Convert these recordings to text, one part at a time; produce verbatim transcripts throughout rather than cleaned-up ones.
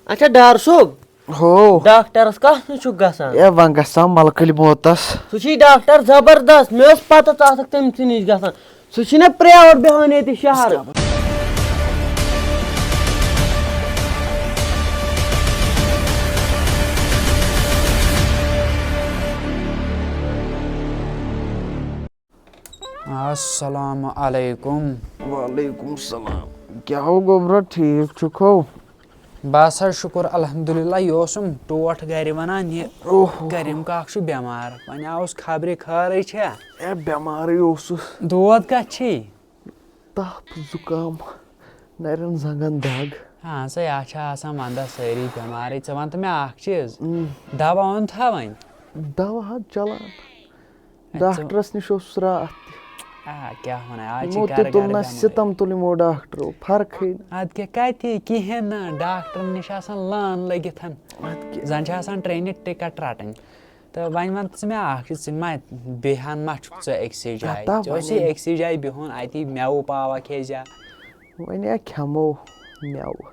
اچھا ڈار صٲب، ہو۔ ڈاکٹرس کتھ نِش چھُکھ گژھان؟ اے، وۄنۍ گژھان ملکٕلۍ موتس۔ سُہ چھُے ڈاکٹر زبردست، مےٚ ٲس پتہ ژٕ آسکھ تٔمۍ سٕے نِش گژھان۔ سُہ چھُے نہ پرٛیویٹ بیٚہوان ییٚتہِ شہر۔ السلام علیکم۔ وعلیکم السلام۔ کیٛاہ ہو گوٚبرا، ٹھیٖک چھُکھو؟ بس حظ شُکُر الحمدللہ، یہِ اوسُم ٹوٹھ گرِ ونان، یہِ اوہو۔ کریم کاک چھُ بٮ۪مار، وۄنۍ آوُس خبرِ خٲرٕے چھا؟ اے، بٮ۪مارٕے اوسُس۔ دود کتھ چھے؟ تپھ، زُکام، نرٮ۪ن زنٛگن دگ۔ اہن سا، یہِ چھِ آسان ونٛدس سٲری بٮ۪مارٕے۔ ژٕ وَن تہٕ مےٚ اکھ چیٖز، اۭں۔ دوا اوٚن تھا وۄنۍ؟ دوا حظ چلان۔ اَتہِ ژٕ ڈاکٹرس نِش اوسُس راتھ تہِ۔ آ، کیٛاہ وَنان، آز چھِ یِمو تہِ گرٕ تُل گرٕ نہ بٮ۪مٲرۍ۔ ستم، تُل یِمو ڈاکٹرو، فرقٕے نہٕ۔ اَدٕ کیٛاہ، کَتہِ؟ کِہیٖنۍ نہٕ، ڈاکٹرن نِش آسان لٲن لٔگِتھ۔ اَدٕ کیٛاہ؟ زَن چھِ آسان ٹرٛینہِ ٹِکٹ رَٹٕنۍ۔ تہٕ وۄنۍ وَن ژٕ مےٚ اَکھ چیٖز، ژٕ ما بیٚہان ما چھُکھ ژٕ أکسٕے جایہِ؟ اَتھ ہا ژےٚ اوسُے وَنے۔ أکسٕے جایہِ بِہُن، اَتی مٮ۪وٕ پاوا کھیٚزِ ہا۔ وۄنۍ ہا کھٮ۪مو مٮ۪وٕ،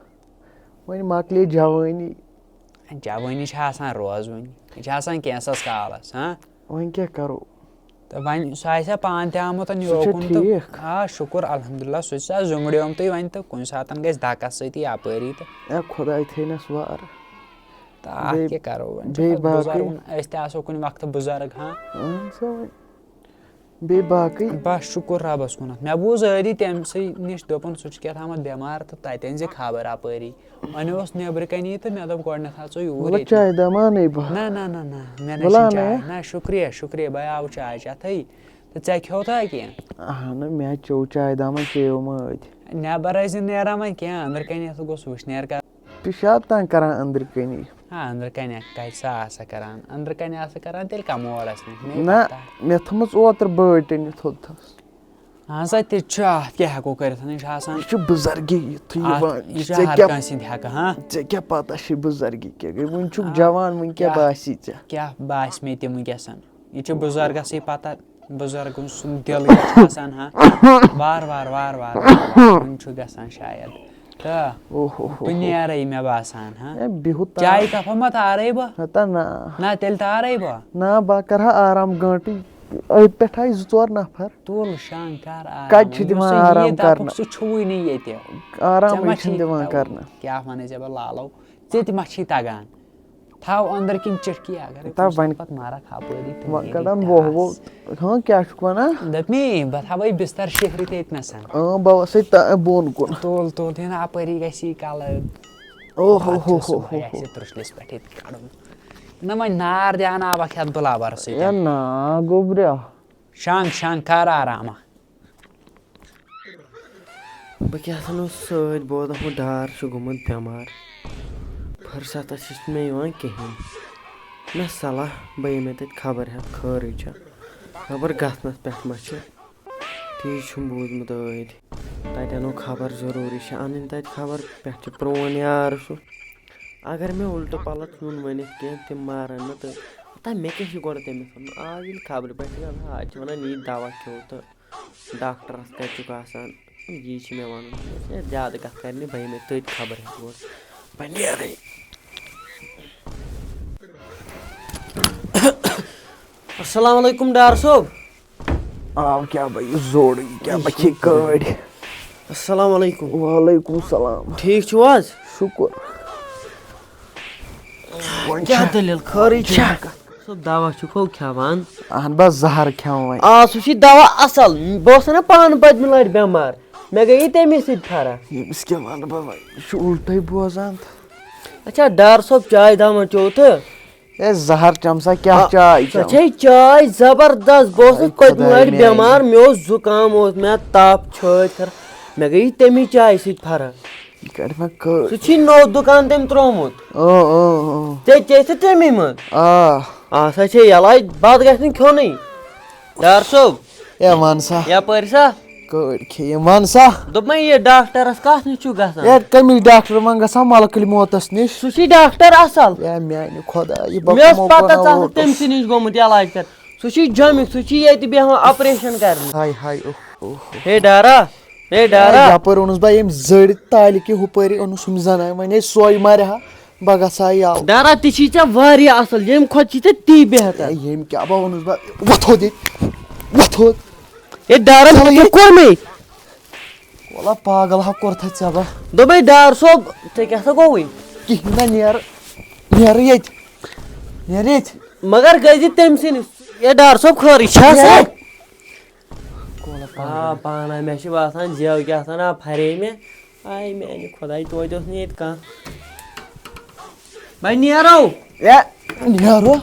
وۄنۍ مۄکلے جوٲنی۔ جوٲنی چھِ آسان روزوٕنۍ، یہِ چھِ آسان کینٛژھس کالس، ہاں۔ وۄنۍ کیٛاہ کرو؟ تہٕ وۄنۍ سُہ آسہِ ہا پانہٕ تہِ آمُت سُہ چھا یوکُن تہٕ ٹھیٖک؟ آ، شُکُر الحمدللہ، سُہ چھُ زُمڑیومتُے وۄنۍ تہٕ کُنہِ ساتن گژھِ دکس سۭتی اپٲری تہٕ۔ اے، خۄداے تھٲینس وارٕ۔ تہٕ اتھ بیٚیہِ، کیٛاہ کرو وۄنۍ؟ چھُ بیٚیہِ پتہٕ باقٕے؟ بُزرگُن، أسۍ تہِ آسو کُنہِ وقتہٕ بُزرگ، ہاں۔ اہن سا وۄنۍ۔ بیٚیہِ باقٕے؟ بس شُکُر رۄبس کُنتھ۔ مےٚ بوٗز ٲدی تٔمۍ سٕے نِش، دوٚپُن سُہ چھُ کیٛاہ تامَتھ بٮ۪مار تہٕ تَتہِ أنۍ زِ خبر اپٲری۔ وۄنۍ اوس نیٚبرٕ کَنی تہٕ مےٚ دوٚپ گۄڈٕنٮ۪تھ ہا ژٕ یوٗرۍ وَلہٕ ییٚتہِ۔ چاے دَما اَنے بہٕ۔ نہ، نہ، نہ، نہ، مےٚ نہ وَلہٕ چھِنہٕ اَنے چاے۔ ہا۔ نہ، شُکریہ، شُکریہ، بہٕ آوُس چاے چٮ۪تھٕے۔ تہٕ ژےٚ کھیوٚوتھا کینٛہہ؟ اَہَنہٕ، مےٚ چیوٚو چاے دَما، چیٚیو مٔدۍ۔ نٮ۪بر ٲسۍ زِ نیران وۄنۍ کینٛہہ، أنٛدرٕ کَنہِ ٲسٕکھ گوٚژھ وٕشنیر کَرُن۔ تہِ چھا تانۍ کران أنٛدرٕ کَنی؟ ہاں، أنٛدرٕ کَنہِ کَتہِ سا آسا کران؟ أنٛدرٕ کَنہِ آسا کران تیٚلہِ کَموڈَس نِش، مےٚ نہ، پَتہ۔ مےٚ تھٲومٕژ اوترٕ بٲٹۍ أنِتھ ہوٚتتھَس۔ اہن سا، تہِ تہِ چھُ اَتھ کیٛاہ ہٮ۪کو کٔرِتھ؟ یہِ چھُ آسان یہِ چھُ بُزرگی یُتھُے اَتھ، یِوان۔ یہِ چھُ ژےٚ ہر کیٛاہ، کٲنٛسہِ ہِنٛدِ حقہٕ، ہاں؟ ژےٚ کیٛاہ پَتہ چھِ بُزرگی کیٛاہ گٔے؟ وٕنہِ چھُکھ آ، جوان، وٕنہِ کیٛاہ کیٛاہ، باسہِ ژےٚ؟ کیٛاہ باسہِ مےٚ تہِ وٕنکیٚسَن؟ یہِ چھُ بُزرگَسٕے پَتہ۔ بُزرگن سُنٛد دِل یہِ چھُ آسان، ہاں، وار وار، وار وار، وار وار، وُنہِ چھُ گژھان شاید۔ تہٕ اوہ، اوہ، اوہ، بہٕ اوہ۔ نیرے، مےٚ باسان، ہاں۔ اے، بِہُو تار۔ چایہِ کپا ما تارے بہٕ؟ ہتا نہ۔ نہ، تیٚلہِ تارے بہٕ۔ نہ، بہٕ کرٕ ہا آرام گٲنٹہٕ۔ أتھۍ پٮ۪ٹھ آیہِ زٕ ژور نفر۔ تُل شنگ کر آرام۔ کتہِ چھِ وۄنۍ دِوان یُس ژےٚ یہِ آرام دپُکھ کرنہٕ؟ سُہ چھُوٕے نہٕ ییٚتہِ۔ آرام ژےٚ ما ہے چھِنہٕ چھِی دِوان تَوَے؟ کرنہٕ۔ کیٛاہ وَنَے ژےٚ بہٕ لالو؟ ژےٚ تہِ ما چھی تَگان؟ تھاو أنٛدٕرۍ کِنۍ چِٹکی، اگرے تَو کُنہِ وۄنۍ۔ ساتہٕ پَتہٕ مَرَکھ ہَپٲری تہٕ وۄنۍ نیرِ کَڑان ووہ ووہ۔ تاس۔ ہاں، کیٛاہ چھُکھ وَنان؟ دوٚپمے، بہٕ تھاوَے بِستَر شیہرِتھ ییٚتہِ نَسَن۔ اۭں، بہٕ وَسَے تَ-، بۄن کُن۔ تُل، تُل، تہِ نہ اَپٲری گژھی یہِ کَلہٕ۔ او ہو پَتہٕ ہو چھُ ہو صُبحٲے ہو اَسہِ ہو۔ ترُشلِس پٮ۪ٹھ ییٚتہِ کَڑُن۔ نہ وۄنۍ نار دِ اَنہٕ آبَکھ یَتھ بٕلاوَر سۭتۍ۔ اے نا، گوٚبریا۔ شنٛگ، شنٛگ، کَر آرامہ۔ بہٕ کیٛاہ سا اوسُس سۭتۍ، بہٕ اوسُس دَپان ڈار چھُ گوٚمُت بٮ۪مار، فٕرصتَس چھِ مےٚ یِوان کِہیٖنۍ۔ مےٚ صلاح، بہٕ یِمَے تَتہِ خبر ہٮ۪تھ خٲرٕے چھا، خبر گژھنَس پٮ۪ٹھ ما چھِ۔ تی چھُم بوٗزمُت ٲدۍ، تَتہِ اَنو خبر، ضروٗری چھِ اَنٕنۍ تَتہِ خبر، پٮ۪ٹھ چھُ پرٛون یار سُہ۔ اگر مےٚ اُلٹہٕ پَلَتھ یُن ؤنِتھ کینٛہہ، تِم مارَن نہٕ تہٕ، تہٕ مےٚ کیٛاہ چھِ گۄڈٕ تٔمِس وَنُن؟ آز ییٚلہِ خبرِ پٮ۪ٹھ چھِ گژھان، آز چھِ وَنان، یی دَوا کھیوٚو تہٕ ڈاکٹرس کتہِ چھُکھ آسان؟ یی چھِ مےٚ ونُن۔ ہے، زیادٕ کتھ کرِ نہٕ، بہٕ یِمے تٔتۍ خبر ہیٚتھ گوٚژھ۔ بہٕ نیرے۔ السلام علیکم ڈار صٲب۔ آو کیٛاہ بہٕ یہِ زوٚڑ، یہِ کیٛاہ بہٕ کھے کٲڑۍ۔ السلام علیکم۔ وعلیکم السلام۔ ٹھیٖک چھِو حظ؟ شُکُر۔ وۄنۍ کیٛاہ چھا؟ دٔلیٖل؟ خٲرٕے چھا؟ صٲب، دوا چھُکھو کھٮ۪وان؟ اہن بس، زہر کھٮ۪وان وۄنۍ۔ آ، سُہ چھُ دوا اصل۔ بہٕ اوسُس نا پانہٕ پٔتمہِ لٹہِ بٮ۪مار، مےٚ گٔیے تَمی سۭتۍ فرق۔ ییٚمِس کیٛاہ وَنہٕ بہٕ وۄنۍ؟ یہِ چھُ اُلٹے بوزان تہٕ۔ اچھا، ڈار صٲب، چاے دامہ چیوٚو تہٕ؟ ہے، زہر چم سا، کیٛاہ آ، چاے سۄ چم؟ چھے چاے زبردست۔ بہٕ اوسُس ہاے پٔتمہِ خۄداے لٹہِ میٛانہِ۔ بٮ۪مار، مےٚ اوس زُکام، اوس مےٚ تپھ، چھٲتۍ خراب، مےٚ گٔیے تَمی چایہِ سۭتۍ فرق۔ یہِ کَڑِ وۄنۍ کٔر۔ سُہ چھی نوٚو دُکان تٔمۍ ترٛوومُت۔ اۭں، اۭں، اۭں۔ ژےٚ چے ژٕ تَمی منٛز؟ آ۔ آ، سا چھے یَلَے، بَتہٕ گژھِ نہٕ کھیوٚنُے۔ ڈار صٲب۔ اے، وَن سا۔ یَپٲرۍ سا۔ کٲڑۍ کھے یِم، وَن سا۔ دوٚپمَے، یہِ ڈاکٹرَس کَتھ نِش چھُو گژھان؟ اے، کٔمِس ڈاکٹر وۄنۍ گژھان؟ مَلکٕلۍ موتَس نِش۔ سُہ چھُے ڈاکٹر اَصٕل۔ اے، میٛانہِ خۄدایہِ، بہٕ مےٚ ٲس کَمو پَتہ بَناو ژٕ آسَکھ روٹَس۔ تٔمۍ سٕے نِش گوٚمُت علاج کَرنہِ۔ سُہ چھُے جوٚمِتھ، سُہ چھُے ییٚتہِ بیٚہوان آپریشن کرنہِ۔ ہاے ہاے، اوہ، اوہ، اوہ۔ ہے ڈارا، ہے ڈارا۔ یپٲرۍ اوٚنُس بہٕ ییٚمۍ زٔڑۍ تالہِ کہِ ہُپٲرۍ اوٚنُس ہُمہِ زنانہِ، وۄنۍ ہے سۄے مَرِ ہا، بہٕ گژھٕ ہا یَوٕ۔ دارا، تہِ چھی ژےٚ واریاہ اَصٕل، ییٚمہِ کھۄتہٕ چھی ژےٚ تی بہتر۔ ہے، ییٚمۍ کیٛاہ بہٕ ووٚنُس بہٕ؟ وۄتھ تھوٚد ییٚتہِ۔ وۄتھ تھوٚد۔ ہے دارا، چلو مےٚ ییٚتہِ۔ کوٚر مے۔ وَلا پاگل ہا کوٚرتھا ژےٚ بہٕ۔ دوٚپمَے ڈار صٲب، ژےٚ کیٛاہ سا گوٚوُے؟ کِہیٖنۍ نہ، نیر۔ نیر ییٚتہِ۔ نیر ییٚتہِ۔ مگر گٔے زِ تٔمۍ سٕنٛدِس۔ ہے ڈار صٲب، خٲرٕے چھا سا؟ ہے۔ آ، پانہ مےٚ چھِ باسان زٮ۪و کیٛاہ تھان آ پھرے مےٚ۔ آے میٛانہِ خۄداے، توتہِ اوس نہٕ ییٚتہِ کانٛہہ۔ وۄنۍ نیرو۔ ہے، نیرو۔